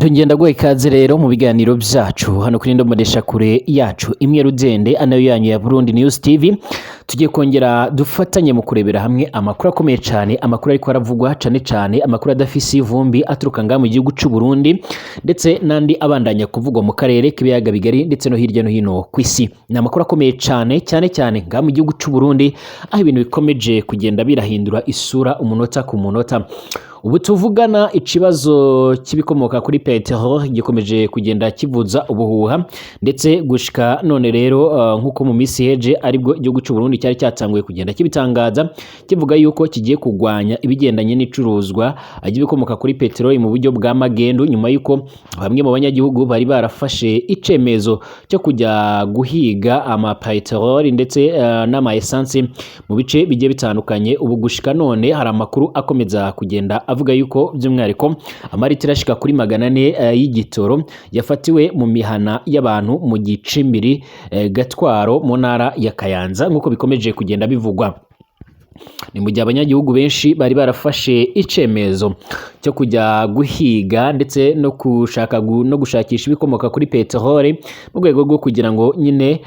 Ndongera guha ikaze rero mu biganiro byacu hano kuri Ndomonesha kure yacu imwe rugende anayo yanyu ya Burundi News TV. Tugiye kongera dufatanye mu kurebera hamwe amakuru akomeye cyane, amakuru ariko aravugwa cyane cyane, amakuru adafise ivumbi aturuka ngaha mu gihugu cy'u Burundi, ndetse n'andi abandanya kuvugwa mu karere k'ibiyaga bigari ndetse no hirya no hino ku isi. Ni amakuru akomeye cyane cyane cyane ngaha mu gihugu cy'u Burundi, aho ibintu bikomeje kugenda birahindura isura umunota ku munota. Ubu tuvugana, ikibazo cy'ibikomoka kuri peteroli gikomeje kugenda kivuza ubuhuha, ndetse gushika none rero nk'uko mu minsi iheje aribwo igihugu cy'u Burundi cyari cyatanguye kugenda kibitangaza, kivuga yuko kigiye kugwanya ibigendanye n'icuruzwa ry'ibikomoka kuri peteroli mu buryo bwa magendu, nyuma yuko bamwe mu banyagihugu bari barafashe icemezo cyo kujya guhiga ama peteroli ndetse n'ama essence mu bice bigiye bitandukanye. Ubu gushika none hari amakuru akomeza kugenda avuga yuko by'umwihariko amaritiro ashika kuri 400 y'igitoro yafatiwe mu mihana y'abantu mu Gicimbiri Gatwaro mu ntara ya Kayanza, nk'uko bikomeje kugenda bivugwa. Ni mu gihe abanyagihugu benshi bari barafashe icemezo cyo kujya guhiga ndetse no gushaka no gushakisha ibikomoka kuri peteroli mu rwego rwo kugira ngo nyine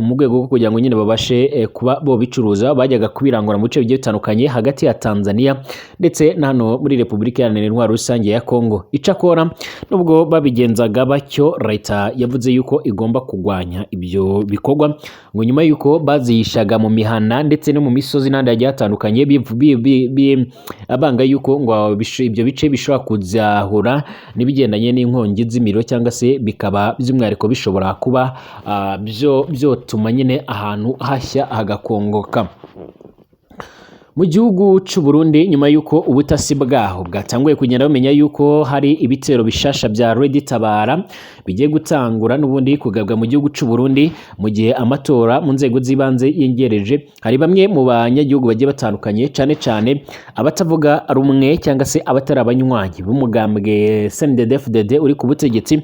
mu rwego rwo kugira ngo nyine babashe kuba bo bicuruza. Bajyaga kubirangura mu bice bigiye bitandukanye hagati ya Tanzania ndetse na hano muri Repubulika Iharanira Intwaro Rusange ya Kongo. Icakora nubwo babigenzaga batyo, leta yavuze yuko igomba kugwanya ibyo bikorwa, ngo nyuma yuko bazihishaga mu mihana ndetse no mu misozi n'ahandi hagiye hatandukanye, abanga yuko ngo ibyo bice bishobora kuzahura n'ibigendanye n'inkongi z'imiriro, cyangwa se bikaba by'umwihariko bishobora kuba byo byotuma nyine ahantu hashya hagakongoka. Mu gihugu c'u Burundi, nyuma y'uko ubutasi bwaho bwatanguye kugenda bumenya yuko hari ibitero bishasha bya Red Tabara bigiye gutangura n'ubundi kugabwa mu gihugu c'u Burundi mu gihe amatora mu nzego z'ibanze yengereje, hari bamwe mu banyagihugu bagiye batandukanye, cane cane abatavuga rumwe cyangwa se abatari abanywanyi b'umugambwe CNDD-FDD uri ku butegetsi,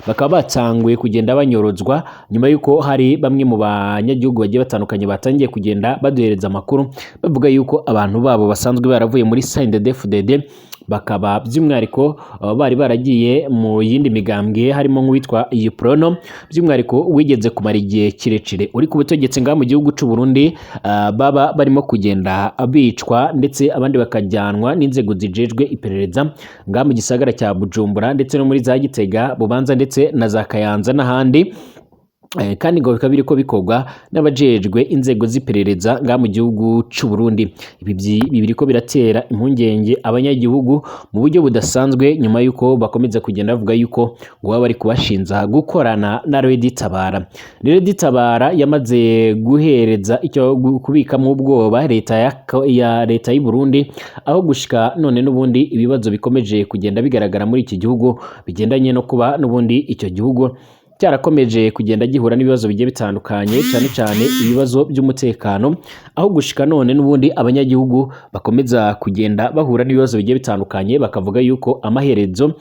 bakaba batanguye kugenda banyorozwa, nyuma y'uko hari bamwe mu banyagihugu bagiye batandukanye batangiye kugenda baduhereza amakuru bavuga yuko abantu babo basanzwe baravuye muri CNDD-FDD, bakaba by'umwihariko bari baragiye mu yindi migambwe, harimo nk'uwitwa Uprono by'umwihariko wigeze kumara igihe kirekire uri ku butegetsi ngaha mu gihugu c'u Burundi, baba barimo kugenda bicwa ndetse abandi bakajyanwa n'inzego zijejwe iperereza ngaha mu gisagara cya Bujumbura, ndetse no muri za Gitega, Bubanza ndetse na za Kayanza n'ahandi. Kandi ngo bikaba biriko bikorwa n'abajejwe inzego z'iperereza ngaha mu gihugu c'u Burundi. Ibi biriko biratera impungenge abanyagihugu mu buryo budasanzwe, nyuma y'uko bakomeza kugenda bavuga yuko ngo baba bari kubashinza gukorana na Red Tabara. Red Tabara yamaze guhereza icyo kubikamwo ubwoba leta ya leta y'u Burundi, aho gushika none n'ubundi ibibazo bikomeje kugenda bigaragara muri iki gihugu bigendanye no kuba n'ubundi icyo gihugu cyarakomeje kugenda gihura n'ibibazo bigiye bitandukanye, cyane cyane ibibazo by'umutekano, aho gushika none n'ubundi abanyagihugu bakomeza kugenda bahura n'ibibazo bigiye bitandukanye, bakavuga yuko amaherezo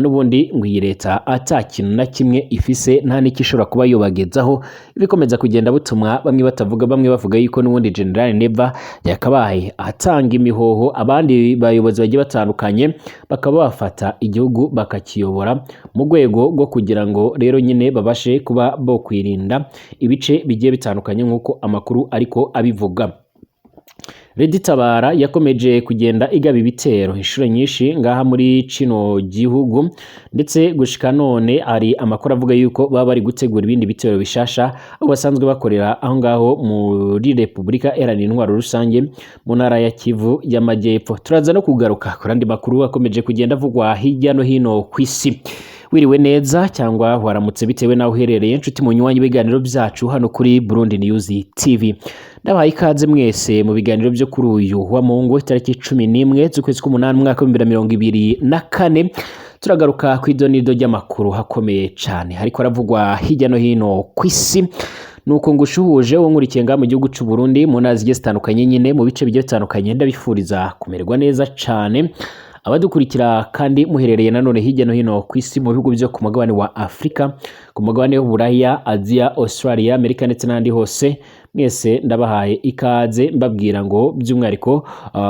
n'ubundi ngo iyi leta ata kintu na kimwe ifise, nta n'icyo ishobora kuba yobagezaho. Bikomeza kugenda butumwa bamwe batavuga, bamwe bavuga yuko n'ubundi General Neva yakabaye atanga imihoho, abandi bayobozi bagiye batandukanye bakaba bafata igihugu bakakiyobora, mu rwego rwo kugira ngo rero nyine babashe kuba bo kwirinda ibice bigiye bitandukanye, nk'uko amakuru ariko abivuga. Red Tabara yakomeje kugenda igaba ibitero inshuro nyinshi ngaha muri kino gihugu, ndetse gushika none hari amakuru avuga yuko baba bari gutegura ibindi bitero bishasha aho basanzwe bakorera aho ngaho muri Repubulika Iharanira Intwaro Rusange mu ntara ya Kivu y'Amajyepfo. Turaza no kugaruka ku yandi makuru akomeje kugenda avugwa hirya no hino ku isi. Wiriwe neza cyangwa waramutse bitewe n'aho uherereye, inshuti munywanyi ibiganiro byacu hano kuri Burundi News TV. Ndabahaye ikaze mwese mu biganiro byo kuri uyu wa Mungu, itariki 11 z'ukwezi k'umunani, umwaka wa 2024. Turagaruka ku idonido ry'amakuru hakomeye cyane hariko aravugwa hirya no hino ku isi. Nuko ngushuhuje wowe nkurikiye ngaha mu gihugu c'u Burundi, mu ntara zigiye zitandukanye nyine, mu bice bigiye bitandukanye, ndabifuriza kumererwa neza cane. Abadukurikira kandi muherereye nanone hirya no hino ku isi, mu bihugu byo ku mugabane wa Afurika, ku mugabane w'Uburaya, Aziya, Australia, Amerika ndetse n'ahandi hose. Mwese ndabahaye ikaze, mbabwira ngo by'umwihariko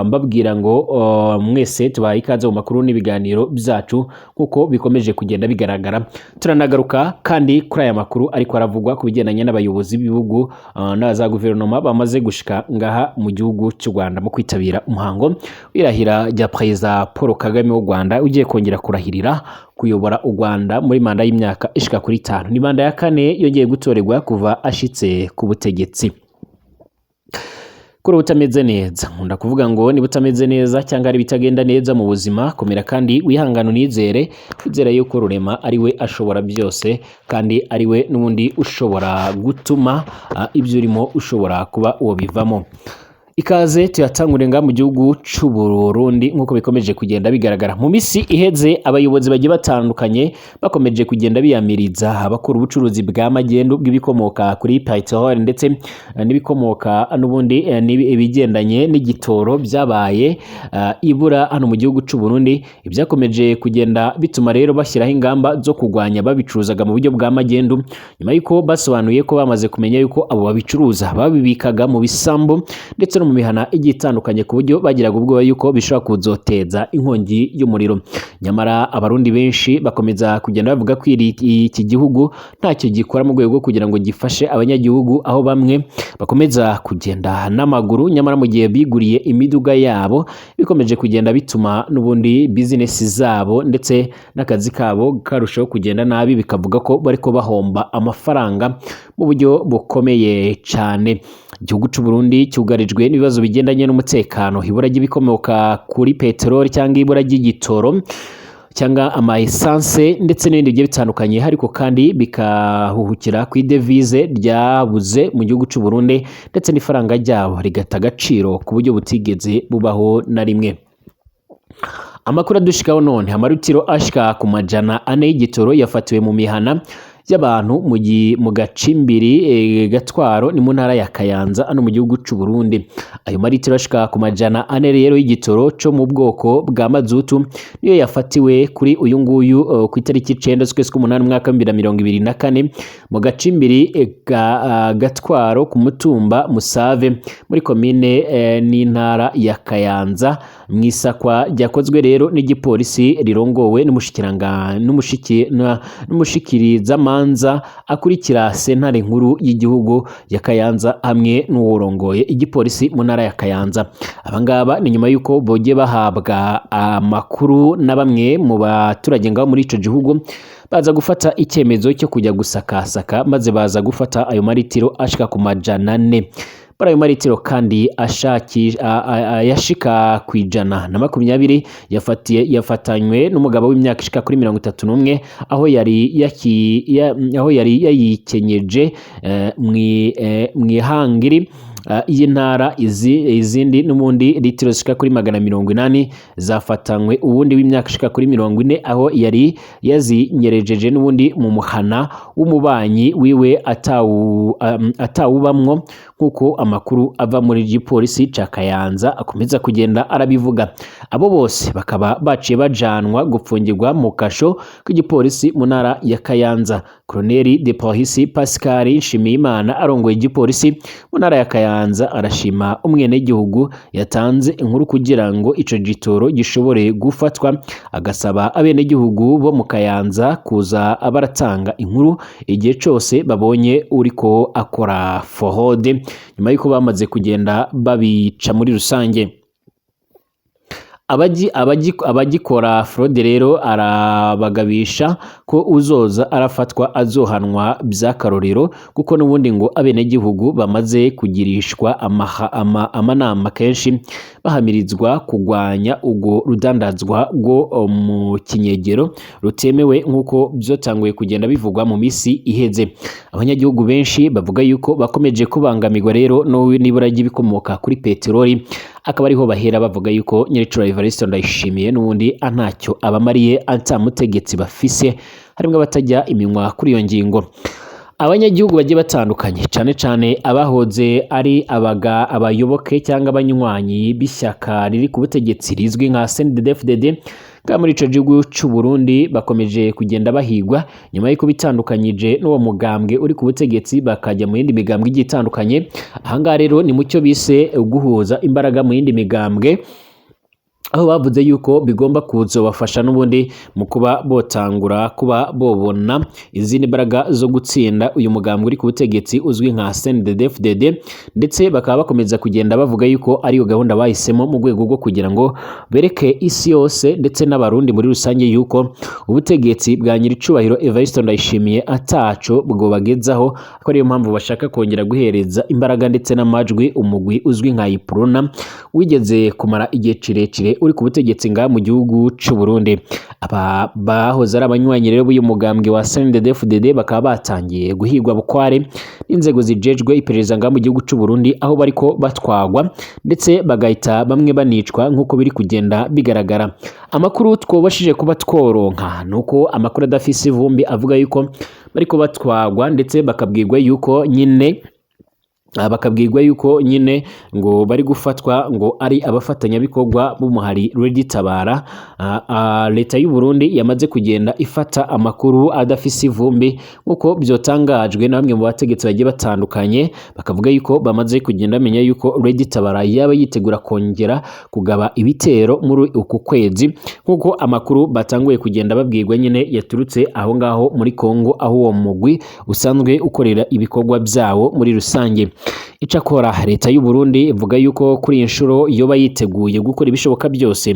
mbabwira ngo mwese tubahaye ikaze mu makuru n'ibiganiro byacu nk'uko bikomeje kugenda bigaragara. Turanagaruka kandi kuri aya makuru ariko aravugwa ku bigendanye n'abayobozi b'ibihugu na za guverinoma bamaze gushika ngaha mu gihugu cy'u Rwanda mu kwitabira umuhango w'irahira rya Perezida Paul Kagame w'u Rwanda, ugiye kongera kurahirira kuyobora u Rwanda muri manda y'imyaka ishika kuri 5. Ni manda ya kane yongeye gutorerwa kuva ashitse ku butegetsi. Kuri utameze neza, nkunda kuvuga ngo niba utameze neza cyangwa hari ibitagenda neza mu buzima, komera kandi wihangane, unizere, wizera yuko Rurema ari we ashobora byose kandi ari we n'ubundi ushobora gutuma ibyo urimo ushobora kuba uwo bivamo. Ikaze tuyatangure nga mu gihugu c'u Burundi nk'uko bikomeje kugenda bigaragara. Mu misi iheze abayobozi bagiye batandukanye bakomeje kugenda biyamiriza abakora ubucuruzi bwa magendu bw'ibikomoka kuri peteroli ndetse n'ibikomoka n'ubundi ibigendanye n'igitoro byabaye ibura hano mu gihugu c'u Burundi. Ibyakomeje kugenda bituma rero bashyiraho ingamba zo kurwanya babicuruzaga mu buryo bwa magendu, nyuma y'uko basobanuye ko bamaze kumenya yuko abo babicuruza babibikaga mu bisambu ndetse no mu mihana igiye itandukanye, ku buryo bagiraga ubwoba yuko bishobora kuzoteza inkongi y'umuriro. Nyamara abarundi benshi bakomeza kugenda bavuga ko iki gihugu ntacyo gikora mu rwego rwo kugira ngo gifashe abanyagihugu, aho bamwe bakomeza kugenda n'amaguru nyamara mu gihe biguriye imiduga yabo. Bikomeje kugenda bituma n'ubundi bizinesi zabo ndetse n'akazi kabo karushaho kugenda nabi, bikavuga ko bariko bahomba amafaranga mu buryo bukomeye cyane. Igihugu c'u Burundi cyugarijwe n'ibibazo bigendanye n'umutekano, ibura ry'ibikomoka kuri peteroli cyangwa ibura ry'igitoro cyangwa ama essence ndetse n'ibindi bigiye bitandukanye, ariko kandi bikahuhukira ku idevize ryabuze mu gihugu c'u Burundi ndetse n'ifaranga ryabo rigata agaciro ku buryo butigeze bubaho na rimwe. Amakuru adushikaho none, amarutiro ashika ku 400 y'igitoro yafatiwe mu mihana y'abantu mu gacimbiri Gatwaro, ni mu ntara ya Kayanza hano mu gihugu c'u Burundi. Ayo maritiro ashika ku 400 rero y'igitoro co mu bwoko bwa mazutu niyo yafatiwe kuri uyu nguyu ku itariki 9 z'ukwezi k'umunani umwaka wa 2024 mu gacimbiri Gatwaro ku mutumba Musave muri komine n'intara ya Kayanza, mu isakwa ryakozwe rero n'igipolisi rirongowe n'umushikirizamanza akurikira sentare nkuru y'igihugu ya Kayanza hamwe n'uworongoye igipolisi mu ntara ya Kayanza. Abangaba ni nyuma y'uko bogiye bahabwa amakuru na bamwe mu baturage ngaho muri ico gihugu, baza gufata icyemezo cyo kujya gusakasaka, maze baza gufata ayo maritiro ashika ku 400. Muri ayo maritiro kandi ayashika ku 120 yafatanywe n'umugabo w'imyaka ishika kuri 31, aho yari yayikenyeje mw'ihangiri y'intara. Izindi n'ubundi litiro zishika kuri 180 zafatanywe uwundi w'imyaka ishika kuri 40, aho yari yazinyerejeje n'ubundi mu muhana w'umubanyi wiwe atawubamwo, nk'uko amakuru ava muri gipolisi ca Kayanza akomeza kugenda arabivuga. Abo bose bakaba baciye bajanwa gupfungirwa mu kasho k'igipolisi mu ntara ya Kayanza. Colonel de Police Pascal Nshimiyimana arongoye igipolisi mu ntara ya Kayanza arashima umwenegihugu yatanze inkuru kugira ngo ico gitoro gishobore gufatwa, agasaba abenegihugu bo mu Kayanza kuza baratanga inkuru igihe cose babonye uriko akora forode, nyuma yuko bamaze kugenda babica muri rusange. Abagikora fraude rero arabagabisha ko uzoza arafatwa azohanwa by'akarorero, kuko n'ubundi ngo abenegihugu bamaze kugirishwa amanama kenshi bahamirizwa kugwanya ubwo rudandazwa rwo mu kinyegero rutemewe, nk'uko byotanguye kugenda bivugwa mu misi iheze. Abanyagihugu benshi bavuga yuko bakomeje kubangamirwa rero n'ibura ry'ibikomoka kuri peteroli, akaba ariho bahera bavuga yuko nyiricura Evariste Ndayishimiye n'ubundi ntacyo abamariye, atamutegetsi bafise, harimwo abatajya iminwa kuri iyo ngingo. Abanyagihugu bagiye batandukanye, cane cane abahoze ari abayoboke cyangwa abanywanyi b'ishyaka riri ku butegetsi rizwi nka CNDD-FDD, Ngaha muri ico gihugu c'u Burundi bakomeje kugenda bahigwa nyuma y'uko bitandukanyije n'uwo mugambwe uri ku butegetsi, bakajya mu yindi migambwe igiye itandukanye. Ahangaha rero ni mucyo bise guhuza imbaraga mu yindi migambwe, aho bavuze yuko bigomba kuzobafasha n'ubundi mu kuba botangura kuba bobona izindi mbaraga zo gutsinda uyu mugambwe uri ku butegetsi uzwi nka CNDD-FDD. Ndetse bakaba bakomeza kugenda bavuga yuko ariyo gahunda bahisemo mu rwego rwo kugira ngo bereke isi yose ndetse n'Abarundi muri rusange yuko ubutegetsi bwa nyiricubahiro Evariste Ndayishimiye ataco bwobagezaho, ko ariyo mpamvu bashaka kongera guhereza imbaraga ndetse n'amajwi umugwi uzwi nka Iprona wigeze kumara igihe kirekire uri ku butegetsi ngaha mu gihugu c'u Burundi. Aba bahoze ari abanywanyi rero b'uyu mugambwe wa CNDD-FDD bakaba batangiye guhigwa bukware n'inzego zijejwe iperereza ngaha mu gihugu c'u Burundi, aho bariko batwagwa ndetse bagahita bamwe banicwa nk'uko biri kugenda bigaragara. Amakuru twobashije kuba tworonka nuko amakuru adafise ivumbi avuga yuko bariko batwagwa ndetse bakabwirwa yuko nyine ngo bari gufatwa ngo ari abafatanyabikorwa b'umuhari Tabara. Leta y'u Burundi yamaze kugenda ifata amakuru adafise ivumbi nk'uko byotangajwe na bamwe mu bategetsi bagiye batandukanye, bakavuga yuko bamaze kugenda bamenya yuko Tabara yaba yitegura kongera kugaba ibitero muri uku kwezi, nk'uko amakuru batanguye kugenda babwirwa nyine yaturutse aho ngaho muri Kongo, aho uwo mugwi usanzwe ukorera ibikorwa byawo muri rusange. Icakora leta y'u Burundi ivuga yuko kuri iyi nshuro yoba yiteguye gukora ibishoboka byose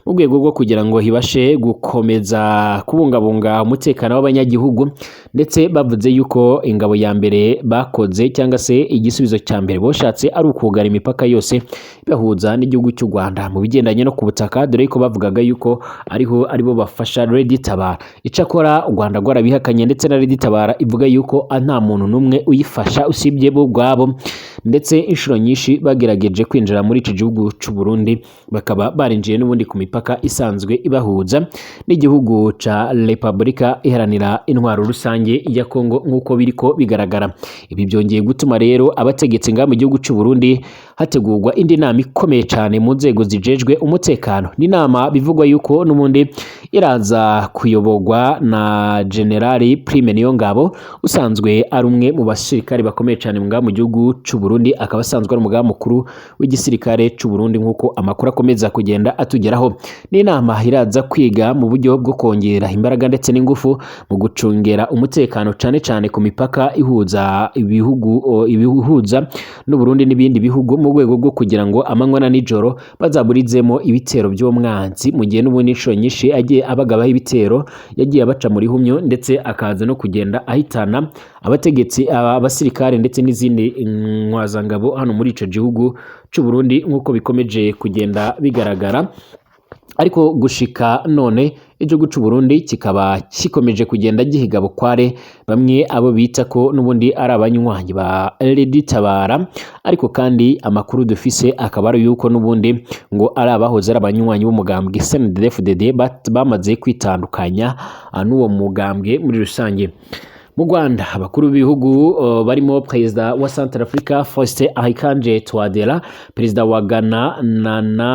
mu rwego rwo kugira ngo ibashe gukomeza kubungabunga umutekano w'abanyagihugu, ndetse bavuze yuko ingabo ya mbere bakoze cyangwa se igisubizo cya mbere boshatse ari ukugara imipaka yose ibahuza n'igihugu cy'u Rwanda mu bigendanye no ku butaka, dore ko bavugaga yuko ariho aribo bafasha Tabara. Icakora u Rwanda rwarabihakanye, ndetse na Tabara ivuga yuko nta muntu n'umwe uyifasha usibye bo ubwabo, ndetse inshuro nyinshi bagerageje kwinjira muri iki gihugu c'u Burundi bakaba barinjiye n'ubundi ku mipaka isanzwe ibahuza n'igihugu ca Repubulika Iharanira Intwaro Rusange ya Kongo nk'uko biriko bigaragara. Ibi byongeye gutuma rero abategetsi ngaha mu gihugu c'u Burundi hategurwa indi nama ikomeye cyane mu nzego zijejwe umutekano. Ni inama bivugwa yuko n'ubundi iraza kuyoborwa na Generali Prime Niyongabo, usanzwe ari umwe mu basirikare bakomeye cyane ngaha mu gihugu c'u Burundi, akaba asanzwe ari umugaba mukuru w'igisirikare c'u Burundi nk'uko amakuru akomeza kugenda atugeraho. Ni inama iraza kwiga mu buryo bwo kongera imbaraga ndetse n'ingufu mu gucungera umutekano, cyane cyane ku mipaka ihuza ibihugu, ibihuza n'u Burundi n'ibindi bihugu, mu rwego rwo kugira ngo amanywa na nijoro bazaburizemo ibitero by'umwanzi, mu gihe n'ubundi inshuro nyinshi agiye abagabaho ibitero yagiye abaca muri humyo, ndetse akaza no kugenda ahitana abategetsi, abasirikare ndetse n'izindi ntwazangabo hano muri ico gihugu c'u Burundi nk'uko bikomeje kugenda bigaragara. Ariko gushika none igihugu c'u Burundi kikaba kikomeje kugenda gihiga bukware bamwe abo bita ko n'ubundi ari abanywanyi ba Tabara, ariko kandi amakuru dufise akaba ari yuko n'ubundi ngo ari abahoze ari abanywanyi b'umugambwe CNDD-FDD bamaze kwitandukanya n'uwo mugambwe muri rusange. Mu Rwanda abakuru b'ibihugu barimo perezida wa Centrafrica Faustin Archange Touadera, perezida wa Ghana Nana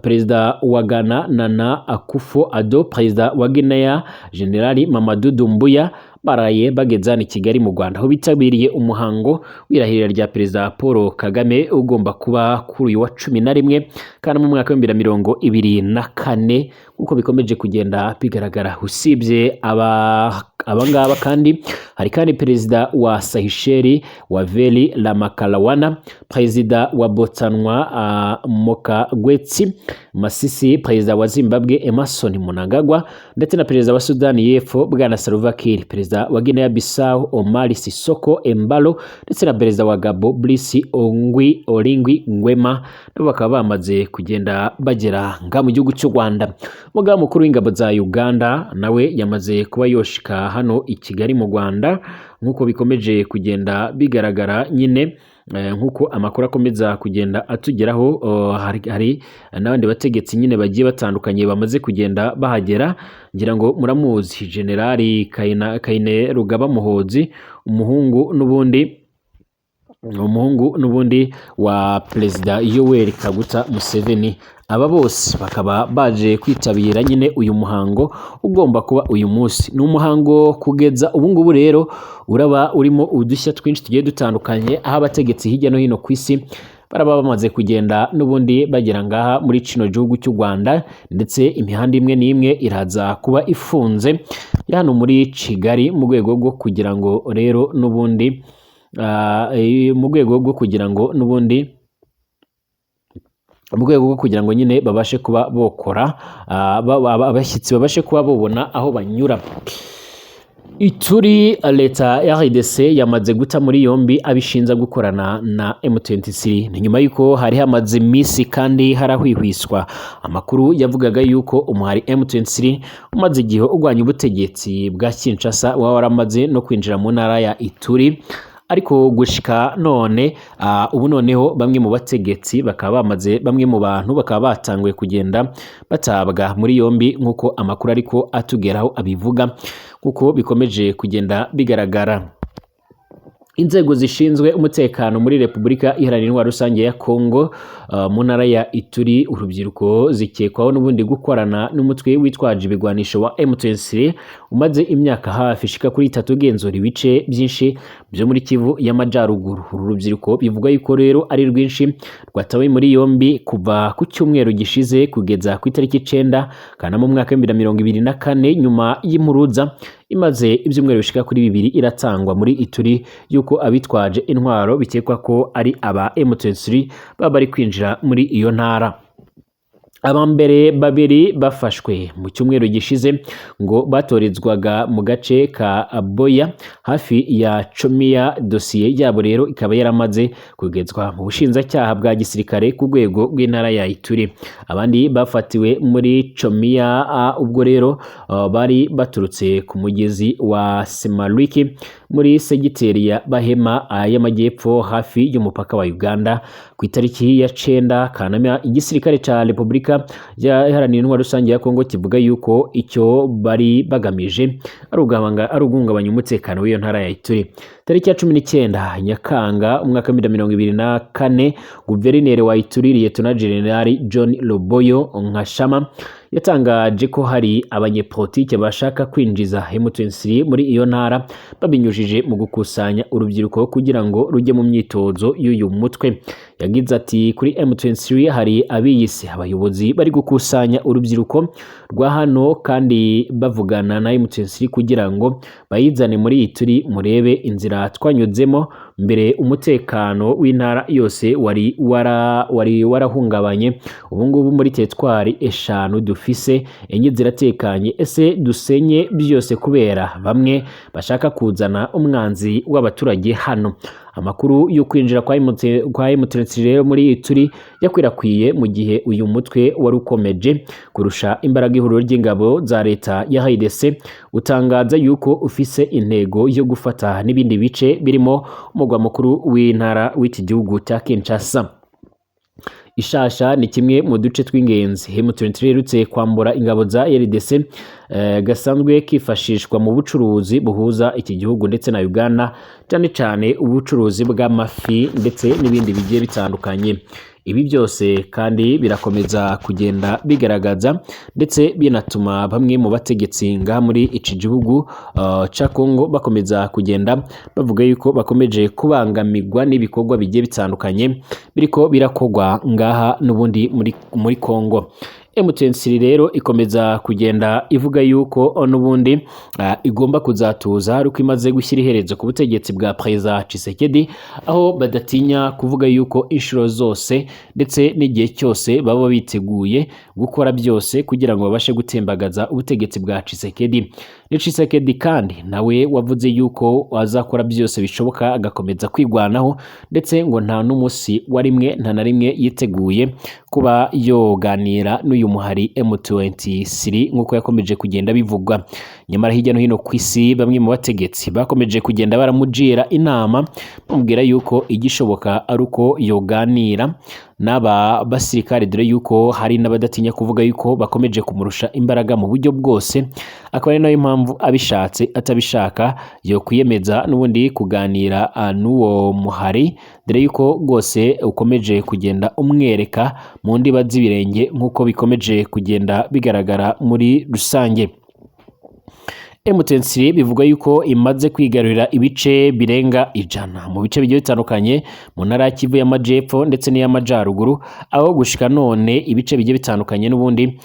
perezida wa Ghana Nana Akufo-Addo, perezida wa Guinea General Mamadou Doumbouya baraye bageze hano i Kigali mu Rwanda, aho bitabiriye umuhango w'irahirira rya perezida Paul Kagame ugomba kuba kuri uyu wa 11 kandi mu mwaka wa 2024 nk'uko bikomeje kugenda bigaragara. Usibye abangaba kandi hari kandi perezida wa Seychelles Wavel Ramkalawan, perezida wa Botswana Mokgweetsi Masisi, perezida wa Zimbabwe Emmerson Mnangagwa, ndetse na perezida wa Sudani y'Epfo Bwana Salva Kiir, perezida wa Guinea Bissau Omar Sissoco Embalo, ndetse na perezida wa Gabon Brice Ongui Oligui Nguema, nabo bakaba bamaze kugenda bagera nga mu gihugu cy'u Rwanda. Umugaba mukuru w'ingabo za Uganda nawe yamaze kuba yoshika hano i Kigali mu Rwanda nk'uko bikomeje kugenda bigaragara nyine, nk'uko amakuru akomeza kugenda atugeraho. Hari n'abandi bategetsi nyine bagiye batandukanye bamaze kugenda bahagera, ngira ngo muramuzi Generali Kainerugaba Muhoozi, umuhungu n'ubundi Umuhungu n'ubundi wa Perezida Yoweri Kaguta Museveni. Aba bose bakaba baje kwitabira nyine uyu muhango ugomba kuba uyu munsi. Ni umuhango kugeza ubu ngubu rero uraba urimo udushya twinshi tugiye dutandukanye, aho abategetsi hirya no hino ku isi baraba bamaze kugenda n'ubundi bagera ngaha muri kino gihugu cy'u Rwanda, ndetse imihanda imwe n'imwe iraza kuba ifunze hano muri Kigali mu rwego rwo kugira ngo rero n'ubundi mu rwego rwo kugira ngo n'ubundi mu rwego rwo kugira ngo nyine babashe kuba bokora abashyitsi babashe kuba bobona aho banyura. Ituri, leta ya RDC yamaze guta muri yombi abishinza gukorana na M23. Ni nyuma y'uko hari hamaze iminsi kandi harahwihwiswa amakuru yavugaga yuko umuhari M23 umaze igihe urwanya ubutegetsi bwa Kinshasa waba waramaze no kwinjira mu ntara ya Ituri. Ariko gushika none ubu noneho bamwe mu bategetsi bakaba bamaze, bamwe mu bantu bakaba batanguye kugenda batabwa muri yombi, nk'uko amakuru ariko atugeraho abivuga, kuko bikomeje kugenda bigaragara. Inzego zishinzwe umutekano muri Repubulika Iharanira Intwaro Rusange ya Kongo, mu ntara ya Ituri, urubyiruko zikekwaho n'ubundi gukorana n'umutwe witwaje ibigwanisho wa M23 umaze imyaka hafi ishika kuri 3 ugenzura ibice byinshi byo muri Kivu y'Amajyaruguru. Uru rubyiruko bivugwa yuko rero ari rwinshi rwatawe muri yombi kuva ku cyumweru gishize kugeza ku itariki 9 Kanama mu mwaka wa 2024, nyuma y'impuruza imaze ibyumweru bishika kuri 2 iratangwa muri Ituri yuko abitwaje intwaro bikekwa ko ari aba M23 baba bari kwinjira muri iyo ntara. Aba mbere babiri bafashwe mu cyumweru gishize ngo batorezwaga mu gace ka Boya hafi ya Chomiya. Dosiye yabo rero ikaba yaramaze kugezwa mu bushinjacyaha bwa gisirikare ku rwego rw'intara ya Ituri. Abandi bafatiwe muri Chomiya ubwo rero bari baturutse ku mugezi wa Semalwiki muri segiteri ya Bahema y'Amajyepfo hafi y'umupaka wa Uganda ku itariki ya 9 Kanama. Igisirikare ca Repubulika Iharanira Intwaro Rusange ya Kongo kivuga yuko icyo bari bagamije ari uguhungabanya umutekano w'iyo ntara ya Ituri. Tariki ya 19 Nyakanga umwaka wa 2024, guverineri wa Ituri, Liyetona Jenerali John Loboyo Nkashama, yatangaje ko hari abanyepolitike bashaka kwinjiza M23 muri iyo ntara babinyujije mu gukusanya urubyiruko kugira ngo rujye mu myitozo y'uyu mutwe. Yagize ati: "Kuri M23 hari abiyise abayobozi bari gukusanya urubyiruko rwa hano kandi bavugana na M23 kugira ngo bayizane muri Ituri. Murebe inzira twanyuzemo mbere, umutekano w'intara yose wari warahungabanye. Ubu ngubu muri teritwari 5 dufise, 4 ziratekanye. Ese dusenye byose kubera bamwe bashaka kuzana umwanzi w'abaturage hano?" Amakuru yo kwinjira kwa M23 rero muri Ituri yakwirakwiye mu gihe uyu mutwe wari ukomeje kurusha imbaraga ihuriro ry'ingabo za leta ya RDC, utangaza yuko ufise intego yo gufata n'ibindi bice birimo umugwa mukuru w'intara w'iki gihugu cya Kinshasa. Ishasha ni kimwe mu duce tw'ingenzi M23 iherutse kwambura ingabo za RDC, gasanzwe kifashishwa mu bucuruzi buhuza iki gihugu ndetse na Uganda, cyane cyane ubucuruzi bw'amafi ndetse n'ibindi bigiye bitandukanye. Ibi byose kandi birakomeza kugenda bigaragaza ndetse binatuma bamwe mu bategetsi ngaha muri iki gihugu ca Kongo bakomeza kugenda bavuga yuko bakomeje kubangamirwa n'ibikorwa bigiye bitandukanye biriko birakogwa ngaha n'ubundi muri Kongo. M23 rero ikomeza kugenda ivuga yuko n'ubundi igomba kuzatuza ariko imaze gushyira iherezo ku butegetsi bwa Perezida Tshisekedi, aho badatinya kuvuga yuko inshuro zose ndetse n'igihe cyose baba biteguye gukora byose kugira ngo babashe gutembagaza ubutegetsi bwa Tshisekedi. Ni Tshisekedi kandi nawe wavuze yuko azakora byose bishoboka agakomeza kwigwanaho, ndetse ngo nta n'umunsi wa rimwe, nta na rimwe yiteguye kuba yoganira n'uyu muhari M23 nk'uko yakomeje kugenda bivugwa. Nyamara hirya no hino ku isi bamwe mu bategetsi bakomeje kugenda baramugira inama, bamubwira yuko igishoboka ari uko yoganira n'aba basirikare, dore yuko hari n'abadatinya kuvuga yuko bakomeje kumurusha imbaraga mu buryo bwose, akaba ari nayo mpamvu abishatse atabishaka yo kwiyemeza n'ubundi kuganira n'uwo muhari, dore yuko rwose ukomeje kugenda umwereka mu ndiba z'ibirenge nk'uko bikomeje kugenda bigaragara muri rusange. M23 bivugwa yuko imaze kwigarurira ibice birenga 100 mu bice bigiye bitandukanye mu ntara ya Kivu y'Amajepfo ndetse n'iy'Amajaruguru, aho gushika none ibice bigiye bitandukanye n'ubundi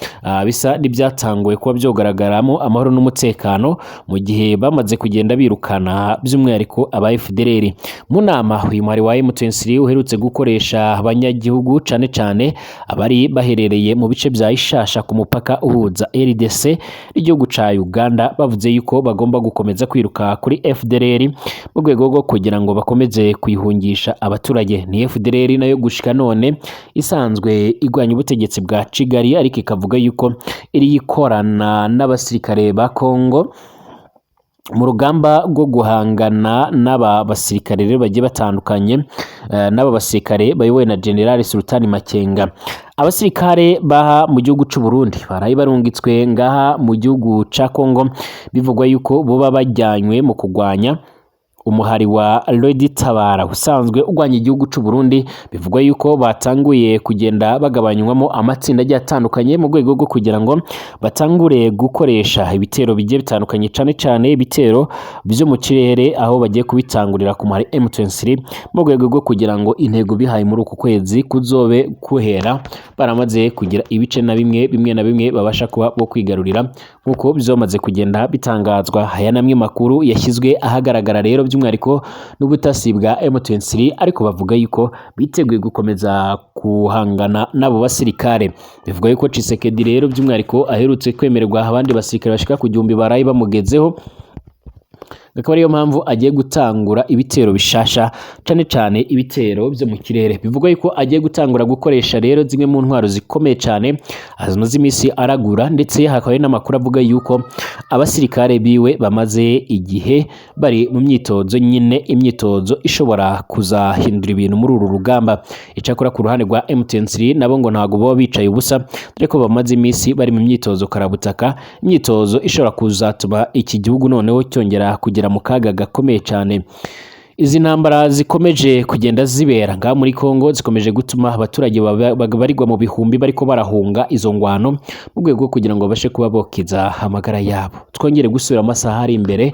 bisa n'ibyatanguye kuba byogaragaramo amahoro n'umutekano, mu gihe bamaze kugenda birukana by'umwihariko aba FDLR. Mu nama uyu muhari wa M23 uherutse gukoresha abanyagihugu, cane cane abari baherereye mu bice bya Ishasha ku mupaka uhuza RDC n'igihugu ca Uganda, bavuze yuko bagomba gukomeza kwiruka kuri FDLR mu rwego rwo kugira ngo bakomeze kuyihungisha abaturage. Ni FDLR nayo gushika none isanzwe igwanya ubutegetsi bwa Kigali, ariko ikavuga yuko iri ikorana n'abasirikare ba Kongo mu rugamba rwo guhangana n'aba basirikare rero bagiye batandukanye, n'aba basirikare bayobowe na General Sultani Makenga. Abasirikare baha mu gihugu c'u Burundi baraye barungitswe ngaha mu gihugu ca Kongo, bivugwa yuko boba bajyanywe mu kugwanya umuhari wa Lady Tabara usanzwe urwanya igihugu c'u Burundi. Bivugwa yuko batanguye kugenda bagabanywamo amatsinda agiye atandukanye mu rwego rwo kugira ngo batangure gukoresha ibitero bigiye bitandukanye, cane cane ibitero vyo mu kirere, aho bagiye kubitangurira ku muhari M23 mu rwego rwo kugira ngo intego bihaye muri uku kwezi kuzobe kuhera baramaze kugira ibice na bimwe bimwe na bimwe babasha kuba bo kwigarurira, nk'uko byamaze kugenda bitangazwa. Aya namwe makuru yashyizwe ahagaragara rero by'umwihariko n'ubutasi bwa M23, ariko bavuga yuko biteguye gukomeza guhangana n'abo basirikare. Bivuga yuko Tshisekedi rero by'umwihariko aherutse kwemererwa abandi basirikare bashika ku 1000 baraye bamugezeho, akaba ariyo mpamvu agiye gutangura ibitero bishasha, cane cane ibitero byo mu kirere. Bivugwa yuko agiye gutangura gukoresha rero zimwe mu ntwaro zikomeye cane amaze iminsi aragura, ndetse hakaba hari n'amakuru avuga yuko abasirikare biwe bamaze igihe bari mu myitozo nyine, imyitozo ishobora kuzahindura ibintu muri uru rugamba. Icakora ku ruhande rwa M23 nabo ngo ntabwo baba bicaye ubusa, dore ko bamaze iminsi bari mu myitozo karabutaka, imyitozo ishobora kuzatuma iki gihugu noneho cyongera kugera mu kaga gakomeye cyane. Izi ntambara zikomeje kugenda zibera ngaha muri Kongo zikomeje gutuma abaturage babarirwa mu bihumbi bariko barahunga izo ngwano mu rwego rwo kugira ngo babashe kuba bokiza amagara yabo. Twongere gusubira amasaha ari imbere.